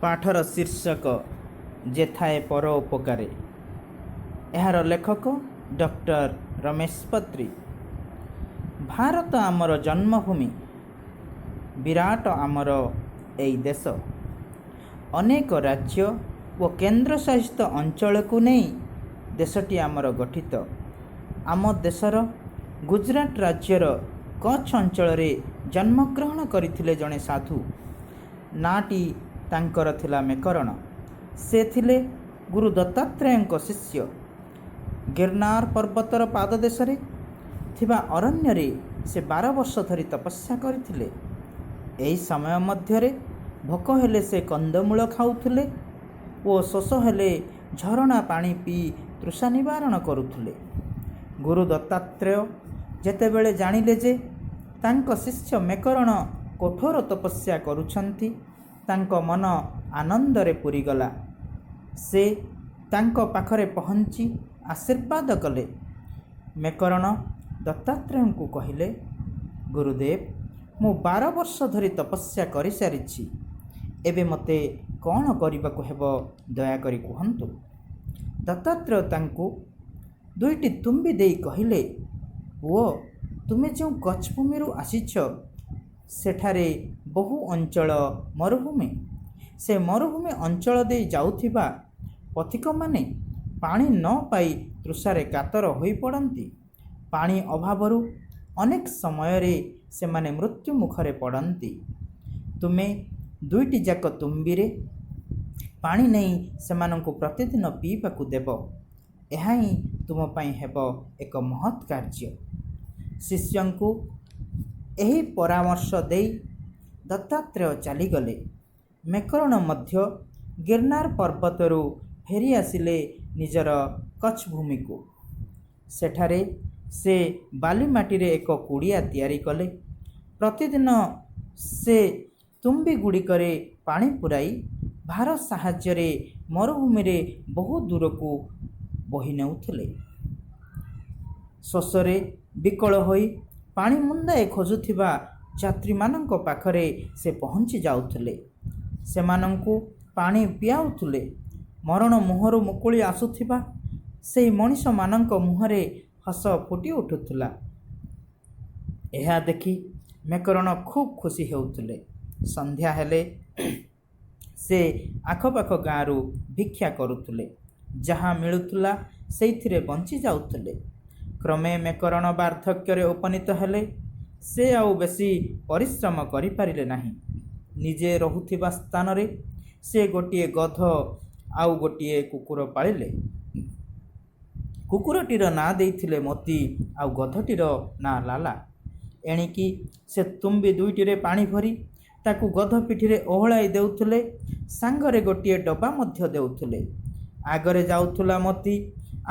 ପାଠର ଶୀର୍ଷକ ଯେଥାଏ ପର ଉପକାରେ। ଏହାର ଲେଖକ ଡକ୍ଟର ରମେଶ ପତ୍ରୀ। ଭାରତ ଆମର ଜନ୍ମଭୂମି, ବିରାଟ ଆମର ଏଇ ଦେଶ। ଅନେକ ରାଜ୍ୟ ଓ କେନ୍ଦ୍ରଶାସିତ ଅଞ୍ଚଳକୁ ନେଇ ଦେଶଟି ଆମର ଗଠିତ। ଆମ ଦେଶର ଗୁଜରାଟ ରାଜ୍ୟର କଚ୍ଛ ଅଞ୍ଚଳରେ ଜନ୍ମଗ୍ରହଣ କରିଥିଲେ ଜଣେ ସାଧୁ। ନାଁଟି ତାଙ୍କର ଥିଲା ମେକରଣ। ସେ ଥିଲେ ଗୁରୁ ଦତ୍ତାତ୍ରେୟଙ୍କ ଶିଷ୍ୟ। ଗିର୍ନାର ପର୍ବତର ପାଦଦେଶରେ ଥିବା ଅରଣ୍ୟରେ ସେ 12 ବର୍ଷ ଧରି ତପସ୍ୟା କରିଥିଲେ। ଏହି ସମୟ ମଧ୍ୟରେ ଭୋକ ହେଲେ ସେ କନ୍ଦମୂଳ ଖାଉଥିଲେ ଓ ଶୋଷ ହେଲେ ଝରଣା ପାଣି ପିଇ ତୃଷା ନିବାରଣ କରୁଥିଲେ। ଗୁରୁ ଦତ୍ତାତ୍ରେୟ ଯେତେବେଳେ ଜାଣିଲେ ଯେ ତାଙ୍କ ଶିଷ୍ୟ ମେକରଣ କଠୋର ତପସ୍ୟା କରୁଛନ୍ତି, ତାଙ୍କ ମନ ଆନନ୍ଦରେ ପୂରିଗଲା। ସେ ତାଙ୍କ ପାଖରେ ପହଞ୍ଚି ଆଶୀର୍ବାଦ କଲେ। ମେକରଣ ଦତ୍ତାତ୍ରେୟଙ୍କୁ କହିଲେ, ଗୁରୁଦେବ, ମୁଁ 12 ବର୍ଷ ଧରି ତପସ୍ୟା କରିସାରିଛି। ଏବେ ମୋତେ କ'ଣ କରିବାକୁ ହେବ ଦୟାକରି କୁହନ୍ତୁ। ଦତ୍ତାତ୍ରେୟ ତାଙ୍କୁ ଦୁଇଟି ତୁମ୍ବି ଦେଇ କହିଲେ, ପୁଅ, ତୁମେ ଯେଉଁ କଚ୍ଛ ଭୂମିରୁ ଆସିଛ ସେଠାରେ ବହୁ ଅଞ୍ଚଳ ମରୁଭୂମି। ସେ ମରୁଭୂମି ଅଞ୍ଚଳ ଦେଇ ଯାଉଥିବା ପଥିକମାନେ ପାଣି ନ ପାଇ ତୃଷାରେ କାତର ହୋଇପଡ଼ନ୍ତି। ପାଣି ଅଭାବରୁ ଅନେକ ସମୟରେ ସେମାନେ ମୃତ୍ୟୁ ମୁଖରେ ପଡ଼ନ୍ତି। ତୁମେ ଦୁଇଟି ଯାକ ତୁମ୍ବିରେ ପାଣି ନେଇ ସେମାନଙ୍କୁ ପ୍ରତିଦିନ ପିଇବାକୁ ଦେବ। ଏହା ହିଁ ତୁମ ପାଇଁ ହେବ ଏକ ମହତ୍ କାର୍ଯ୍ୟ। ଶିଷ୍ୟଙ୍କୁ ଏହି ପରାମର୍ଶ ଦେଇ ଦତ୍ତାତ୍ରେୟ ଚାଲିଗଲେ। ମେକରଣ ମଧ୍ୟ ଗିର୍ନାର ପର୍ବତରୁ ଫେରିଆସିଲେ ନିଜର କଚ୍ଛ ଭୂମିକୁ। ସେଠାରେ ସେ ବାଲିମାଟିରେ ଏକ କୁଡ଼ିଆ ତିଆରି କଲେ। ପ୍ରତିଦିନ ସେ ତୁମ୍ବିଗୁଡ଼ିକରେ ପାଣି ପୂରାଇ ଭାର ସାହାଯ୍ୟରେ ମରୁଭୂମିରେ ବହୁ ଦୂରକୁ ବୋହି ନେଉଥିଲେ। ଶୋଷରେ ବିକଳ ହୋଇ ପାଣି ମୁନ୍ଦାଏ ଖୋଜୁଥିବା ଯାତ୍ରୀମାନଙ୍କ ପାଖରେ ସେ ପହଞ୍ଚି ଯାଉଥିଲେ। ସେମାନଙ୍କୁ ପାଣି ପିଆଉଥିଲେ। ମରଣ ମୁହଁରୁ ମୁକୁଳି ଆସୁଥିବା ସେହି ମଣିଷମାନଙ୍କ ମୁହଁରେ ହସ ଫୁଟି ଉଠୁଥିଲା। ଏହା ଦେଖି ମେକରଣ ଖୁବ୍ ଖୁସି ହେଉଥିଲେ। ସନ୍ଧ୍ୟା ହେଲେ ସେ ଆଖପାଖ ଗାଁରୁ ଭିକ୍ଷା କରୁଥିଲେ। ଯାହା ମିଳୁଥିଲା ସେଇଥିରେ ବଞ୍ଚି ଯାଉଥିଲେ। କ୍ରମେ ମେକରଣ ବାର୍ଦ୍ଧକ୍ୟରେ ଉପନୀତ ହେଲେ। ସେ ଆଉ ବେଶୀ ପରିଶ୍ରମ କରିପାରିଲେ ନାହିଁ। ନିଜେ ରହୁଥିବା ସ୍ଥାନରେ ସେ ଗୋଟିଏ ଗଧ ଆଉ ଗୋଟିଏ କୁକୁର ପାଳିଲେ। କୁକୁରଟିର ନାଁ ଦେଇଥିଲେ ମୋତି ଆଉ ଗଧଟିର ନାଁ ଲାଲା। ଏଣିକି ସେ ତୁମ୍ବି ଦୁଇଟିରେ ପାଣି ଭରି ତାକୁ ଗଧ ପିଠିରେ ଓହଳାଇ ଦେଉଥିଲେ, ସାଙ୍ଗରେ ଗୋଟିଏ ଡବା ମଧ୍ୟ ଦେଉଥିଲେ। ଆଗରେ ଯାଉଥିଲା ମୋତି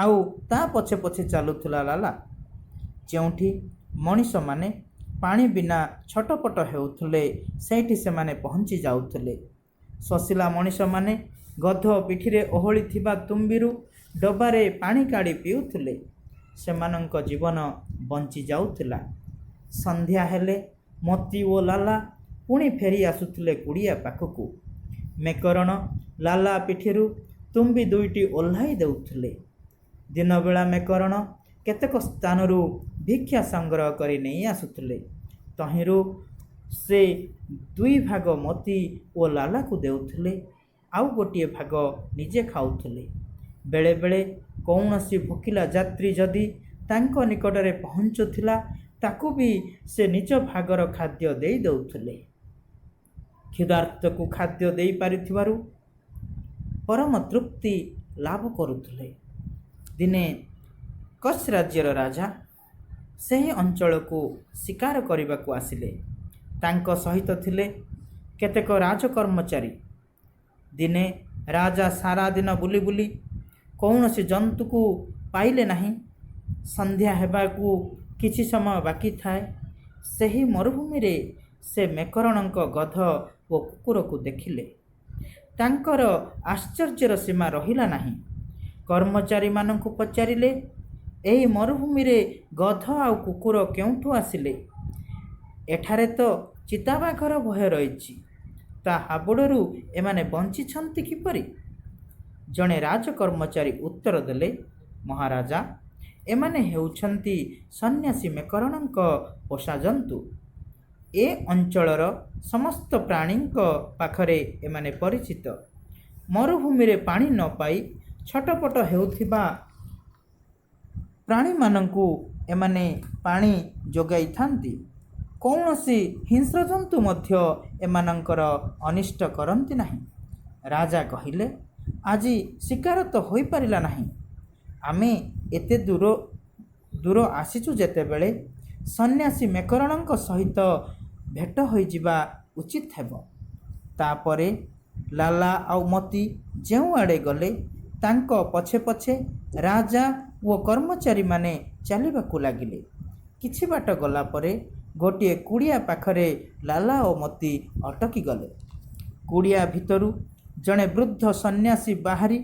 ଆଉ ତା ପଛେ ପଛେ ଚାଲୁଥିଲା ଲାଲା। ଯେଉଁଠି ମଣିଷମାନେ ପାଣି ବିନା ଛଟପଟ ହେଉଥିଲେ ସେଇଠି ସେମାନେ ପହଞ୍ଚି ଯାଉଥିଲେ। ଶୋଷିଲା ମଣିଷମାନେ ଗଧ ପିଠିରେ ଓହଳିଥିବା ତୁମ୍ବିରୁ ଡବାରେ ପାଣି କାଢ଼ି ପିଉଥିଲେ। ସେମାନଙ୍କ ଜୀବନ ବଞ୍ଚି ଯାଉଥିଲା। ସନ୍ଧ୍ୟା ହେଲେ ମୋତି ଓ ଲାଲା ପୁଣି ଫେରି ଆସୁଥିଲେ କୁଡ଼ିଆ ପାଖକୁ। ମେକରଣ ଲାଲା ପିଠିରୁ ତୁମ୍ବି ଦୁଇଟି ଓହ୍ଲାଇ ଦେଉଥିଲେ। ଦିନବେଳା ମେକରଣ କେତେକ ସ୍ଥାନରୁ ଭିକ୍ଷା ସଂଗ୍ରହ କରି ନେଇ ଆସୁଥିଲେ। ତହିଁରୁ ସେ 2 ଭାଗ ମୋତି ଓ ଲାଲାକୁ ଦେଉଥିଲେ, ଆଉ ଗୋଟିଏ ଭାଗ ନିଜେ ଖାଉଥିଲେ। ବେଳେବେଳେ କୌଣସି ଭୋକିଲା ଯାତ୍ରୀ ଯଦି ତାଙ୍କ ନିକଟରେ ପହଞ୍ଚୁଥିଲା ତାକୁ ବି ସେ ନିଜ ଭାଗର ଖାଦ୍ୟ ଦେଇ ଦେଉଥିଲେ। କ୍ଷୁଧାର୍ତ୍ତକୁ ଖାଦ୍ୟ ଦେଇପାରିଥିବାରୁ ପରମ ତୃପ୍ତି ଲାଭ କରୁଥିଲେ। ଦିନେ କଚ୍ଛ ରାଜ୍ୟର ରାଜା ସେହି ଅଞ୍ଚଳକୁ ଶିକାର କରିବାକୁ ଆସିଲେ। ତାଙ୍କ ସହିତ ଥିଲେ କେତେକ ରାଜକର୍ମଚାରୀ। ଦିନେ ରାଜା ସାରାଦିନ ବୁଲି ବୁଲି କୌଣସି ଜନ୍ତୁକୁ ପାଇଲେ ନାହିଁ। ସନ୍ଧ୍ୟା ହେବାକୁ କିଛି ସମୟ ବାକି ଥାଏ। ସେହି ମରୁଭୂମିରେ ସେ ମେକରଣଙ୍କ ଗଧ ଓ କୁକୁରକୁ ଦେଖିଲେ। ତାଙ୍କର ଆଶ୍ଚର୍ଯ୍ୟର ସୀମା ରହିଲା ନାହିଁ। କର୍ମଚାରୀମାନଙ୍କୁ ପଚାରିଲେ, ଏହି ମରୁଭୂମିରେ ଗଧ ଆଉ କୁକୁର କେଉଁଠୁ ଆସିଲେ? ଏଠାରେ ତ ଚିତାବାଘର ଭୟ ରହିଛି। ତା ହାବୁଡ଼ରୁ ଏମାନେ ବଞ୍ଚିଛନ୍ତି କିପରି? ଜଣେ ରାଜକର୍ମଚାରୀ ଉତ୍ତର ଦେଲେ, ମହାରାଜା, ଏମାନେ ହେଉଛନ୍ତି ସନ୍ନ୍ୟାସୀ ମେକରଣଙ୍କ ପୋଷାଜନ୍ତୁ। ଏ ଅଞ୍ଚଳର ସମସ୍ତ ପ୍ରାଣୀଙ୍କ ପାଖରେ ଏମାନେ ପରିଚିତ। ମରୁଭୂମିରେ ପାଣି ନ ପାଇ ଛଟପଟ ହେଉଥିବା ପ୍ରାଣୀମାନଙ୍କୁ ଏମାନେ ପାଣି ଯୋଗାଇଥାନ୍ତି। କୌଣସି ହିଂସ୍ରଜନ୍ତୁ ମଧ୍ୟ ଏମାନଙ୍କର ଅନିଷ୍ଟ କରନ୍ତି ନାହିଁ। ରାଜା କହିଲେ, ଆଜି ଶିକାର ତ ହୋଇପାରିଲା ନାହିଁ। ଆମେ ଏତେ ଦୂର ଦୂର ଆସିଛୁ ଯେତେବେଳେ, ସନ୍ନ୍ୟାସୀ ମେକରଣଙ୍କ ସହିତ ଭେଟ ହୋଇଯିବା ଉଚିତ ହେବ। ତାପରେ ଲାଲା ଆଉ ମତି ଯେଉଁଆଡ଼େ ଗଲେ, ତାଙ୍କ ପଛେ ପଛେ ରାଜା ଓ କର୍ମଚାରୀମାନେ ଚାଲିବାକୁ ଲାଗିଲେ। କିଛି ବାଟ ଗଲା ପରେ ଗୋଟିଏ କୁଡ଼ିଆ ପାଖରେ ଲାଲା ଓ ମତି ଅଟକି ଗଲେ। କୁଡ଼ିଆ ଭିତରୁ ଜଣେ ବୃଦ୍ଧ ସନ୍ନ୍ୟାସୀ ବାହାରି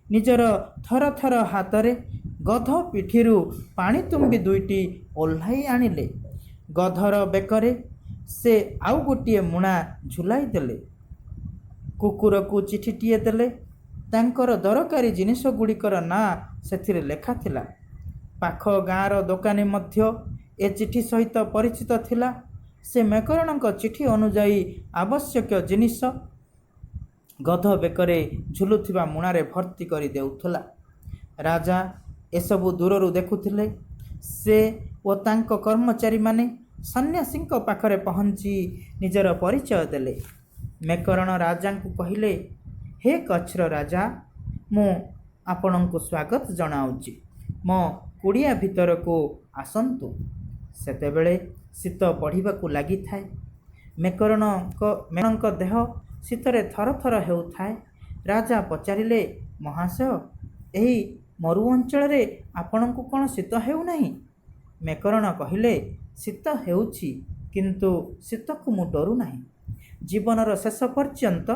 ନିଜର ଥରଥର ହାତରେ ଗଧ ପିଠିରୁ ପାଣି ତୁମ୍ବି ଦୁଇଟି ଓହ୍ଲାଇ ଆଣିଲେ। ଗଧର ବେକରେ ସେ ଆଉ ଗୋଟିଏ ମୁଣା ଝୁଲାଇ ଦେଲେ। କୁକୁରକୁ ଚିଠିଟିଏ ଦେଲେ। ତାଙ୍କର ଦରକାରୀ ଜିନିଷଗୁଡ଼ିକର ନାଁ ସେଥିରେ ଲେଖା ଥିଲା। ପାଖ ଗାଁର ଦୋକାନୀ ମଧ୍ୟ ଏ ଚିଠି ସହିତ ପରିଚିତ ଥିଲା। ସେ ମେକରଣଙ୍କ ଚିଠି ଅନୁଯାୟୀ ଆବଶ୍ୟକୀୟ ଜିନିଷ ଗଧ ବେକରେ ଝୁଲୁଥିବା ମୁଣାରେ ଭର୍ତ୍ତି କରି ଦେଉଥିଲା। ରାଜା ଏସବୁ ଦୂରରୁ ଦେଖୁଥିଲେ। ସେ ଓ ତାଙ୍କ କର୍ମଚାରୀମାନେ ସନ୍ନ୍ୟାସୀଙ୍କ ପାଖରେ ପହଞ୍ଚି ନିଜର ପରିଚୟ ଦେଲେ। ମେକରଣ ରାଜାଙ୍କୁ କହିଲେ, ହେ କଚ୍ଛର ରାଜା, ମୁଁ ଆପଣଙ୍କୁ ସ୍ୱାଗତ ଜଣାଉଛି। ମୋ କୁଡ଼ିଆ ଭିତରକୁ ଆସନ୍ତୁ। ସେତେବେଳେ ଶୀତ ବଢ଼ିବାକୁ ଲାଗିଥାଏ। ମେକରଣଙ୍କ ଦେହ ଶୀତରେ ଥରଥର ହେଉଥାଏ। ରାଜା ପଚାରିଲେ, ମହାଶୟ, ଏହି ମରୁ ଅଞ୍ଚଳରେ ଆପଣଙ୍କୁ କ'ଣ ଶୀତ ହେଉନାହିଁ? ମେକରଣ କହିଲେ, ଶୀତ ହେଉଛି, କିନ୍ତୁ ଶୀତକୁ ମୁଁ ଡରୁନାହିଁ। ଜୀବନର ଶେଷ ପର୍ଯ୍ୟନ୍ତ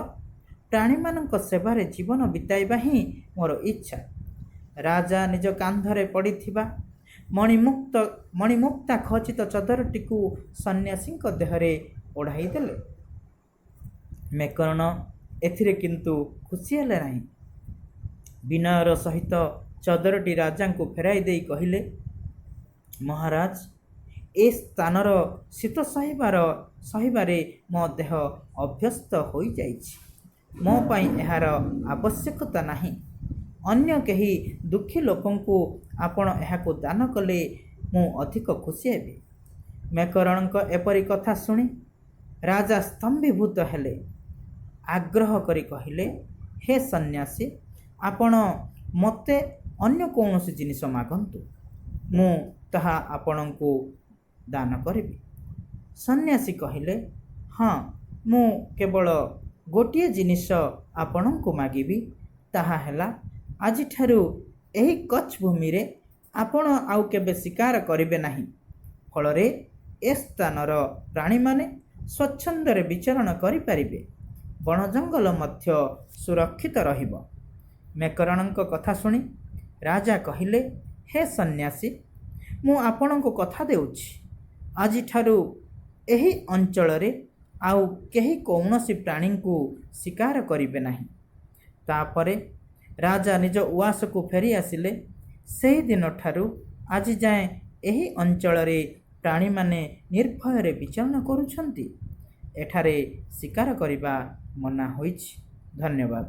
ପ୍ରାଣୀମାନଙ୍କ ସେବାରେ ଜୀବନ ବିତାଇବା ହିଁ ମୋର ଇଚ୍ଛା। ରାଜା ନିଜ କାନ୍ଧରେ ପଡ଼ିଥିବା ମଣିମୁକ୍ତା ଖଚିତ ଚଦରଟିକୁ ସନ୍ନ୍ୟାସୀଙ୍କ ଦେହରେ ଓଢ଼ାଇ ଦେଲେ। ମେକରଣ ଏଥିରେ କିନ୍ତୁ ଖୁସି ହେଲେ ନାହିଁ। ବିନୟର ସହିତ ଚଦରଟି ରାଜାଙ୍କୁ ଫେରାଇ ଦେଇ କହିଲେ, ମହାରାଜ, ଏ ସ୍ଥାନର ଶୀତ ସହିବାରେ ମୋ ଦେହ ଅଭ୍ୟସ୍ତ ହୋଇଯାଇଛି। ମୋ ପାଇଁ ଏହାର ଆବଶ୍ୟକତା ନାହିଁ। ଅନ୍ୟ କେହି ଦୁଃଖୀ ଲୋକଙ୍କୁ ଆପଣ ଏହାକୁ ଦାନ କଲେ ମୁଁ ଅଧିକ ଖୁସି ହେବି। ମେକରଣଙ୍କ ଏପରି କଥା ଶୁଣି ରାଜା ସ୍ତମ୍ଭୀଭୂତ ହେଲେ। ଆଗ୍ରହ କରି କହିଲେ, ହେ ସନ୍ନ୍ୟାସୀ, ଆପଣ ମୋତେ ଅନ୍ୟ କୌଣସି ଜିନିଷ ମାଗନ୍ତୁ, ମୁଁ ତାହା ଆପଣଙ୍କୁ ଦାନ କରିବି। ସନ୍ନ୍ୟାସୀ କହିଲେ, ହଁ, ମୁଁ କେବଳ ଗୋଟିଏ ଜିନିଷ ଆପଣଙ୍କୁ ମାଗିବି। ତାହା ହେଲା, ଆଜିଠାରୁ ଏହି କଚ୍ଛ ଭୂମିରେ ଆପଣ ଆଉ କେବେ ଶିକାର କରିବେ ନାହିଁ। ଫଳରେ ଏ ସ୍ଥାନର ପ୍ରାଣୀମାନେ ସ୍ୱଚ୍ଛନ୍ଦରେ ବିଚରଣ କରିପାରିବେ। ବଣ ଜଙ୍ଗଲ ମଧ୍ୟ ସୁରକ୍ଷିତ ରହିବ। ମେକରଣଙ୍କ କଥା ଶୁଣି ରାଜା କହିଲେ, ହେ ସନ୍ନ୍ୟାସୀ, ମୁଁ ଆପଣଙ୍କୁ କଥା ଦେଉଛି, ଆଜିଠାରୁ ଏହି ଅଞ୍ଚଳରେ ଆଉ କେହି କୌଣସି ପ୍ରାଣୀଙ୍କୁ ଶିକାର କରିବେ ନାହିଁ। ତାପରେ ରାଜା ନିଜ ଉଆସକୁ ଫେରି ଆସିଲେ। ସେହିଦିନଠାରୁ ଆଜିଯାଏଁ ଏହି ଅଞ୍ଚଳରେ ପ୍ରାଣୀମାନେ ନିର୍ଭୟରେ ବିଚରଣ କରୁଛନ୍ତି। ଏଠାରେ ଶିକାର କରିବା ମନା ହୋଇଛି। ଧନ୍ୟବାଦ।